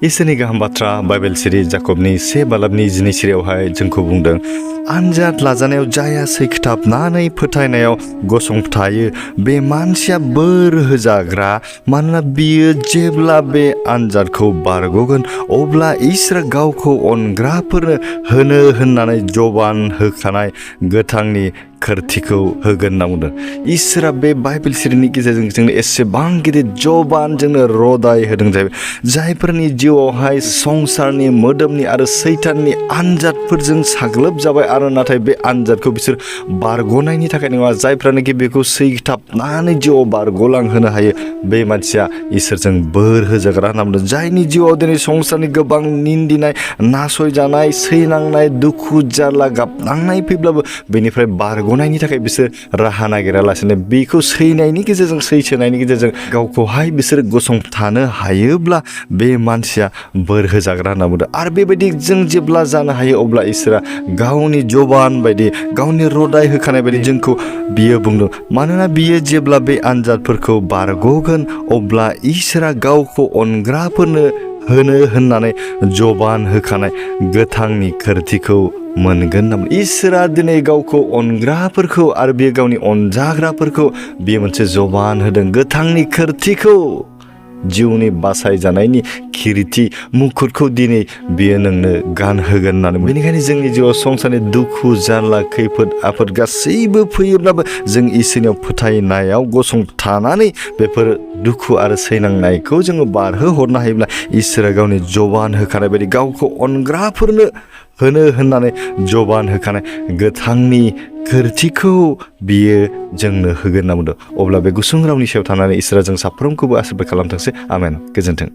इसोरनि गाहाम बाथ्रा बाइबेल सिरि जाकबनि 1:12 सिरियावहाय जोंखौ बुंदों आनजाद लाजानायाव जाया सैखथाबनानै फोथायनायाव गसंथायो बे मानसिया बोर होजाग्रा मानोना बियो जेब्ला बे आनजादखौ बारग'गोन अब्ला इसोरा गावखौ अनग्राफोरनो होनो होननानै जबान होखानाय गोथांनि खोरथिखौ होगोन होनना बुंदों। इसोरा बे बाइबेल सिरिनि गेजेरजों जोंनो एसेबां गिदिर जबान जोंनो रदाय होदों जाहैबाय जायफोरनि जिउआवहाय संसारनि मोदोमनि आरो सैताननि आनजादफोरजों साग्लोबजाबाय आरो नाथाय बे आनजादखौ बिसोर बारग'नायनि थाखाय नङा जायफ्रानोखि बेखौ सैथाबनानै जिउआव बारग'लांहोनो हायो बे मानसिया इसोरजों बोर होजाग्रा होनना बुंदों। जायनि जिउआव दिनै संसारनि गोबां निन्दिनाय नासयजानाय सैनांनाय दुखु जारला गाबनांनाय फैब्लाबो बेनिफ्राय बारग'नायनि थाखाय बिसोर राहा नागिरालासिनो बेखौ सैनायनि गेजेरजों सैसोनायनि गेजेरजों गावखौहाय बिसोर गसंथानो हायोब्ला बे मानसिया बोर होजाग्रा होनना बुंदों। आरो बेबायदि जों जेब्ला जानो हायो अब्ला इसोरा गावनि जबान बायदि गावनि रदाय होखानाय बायदि जोंखौ बियो बुंदों मानोना बियो जेब्ला बे आनजादफोरखौ बारग'गोन अब्ला इसोरा गावखौ अनग्राफोरनो होनो होननानै जबान होखानाय गोथांनि खोरथिखौ मोनगोन नामा। इसोरा दिनै गावखौ अनग्राफोरखौ आरो बियो गावनि अनजाग्राफोरखौ बियो मोनसे जबान होदों गोथांनि खोरथिखौ जिउनि बासायजानायनि खिरिथि मुकुटखौ दिनै बियो नोंनो गानहोगोन होननानै। बेनिखायनो जोंनि जिउआव संसारनि दुखु जारला खैफोद आफोद गासैबो फैयोब्लाबो जों इसोरनियाव फोथायनायाव गसंथानानै बेफोर दुखु आरो सैनांनायखौ जोङो बारहोहरनो हायोब्ला इसोरा गावनि जबान होखानाय बायदि गावखौ अनग्राफोरनो होनो होननानै जबान होखानाय गोथांनि खोरथिखौ बियो जोंनो होगोन होनना बुंदों। अब्ला बे गुसुं रावनि सायाव थानानै इसोरा जों साफ्रोमखौबो आशीर्बाद खालामथोंसै। आमेन। गोजोन्थों।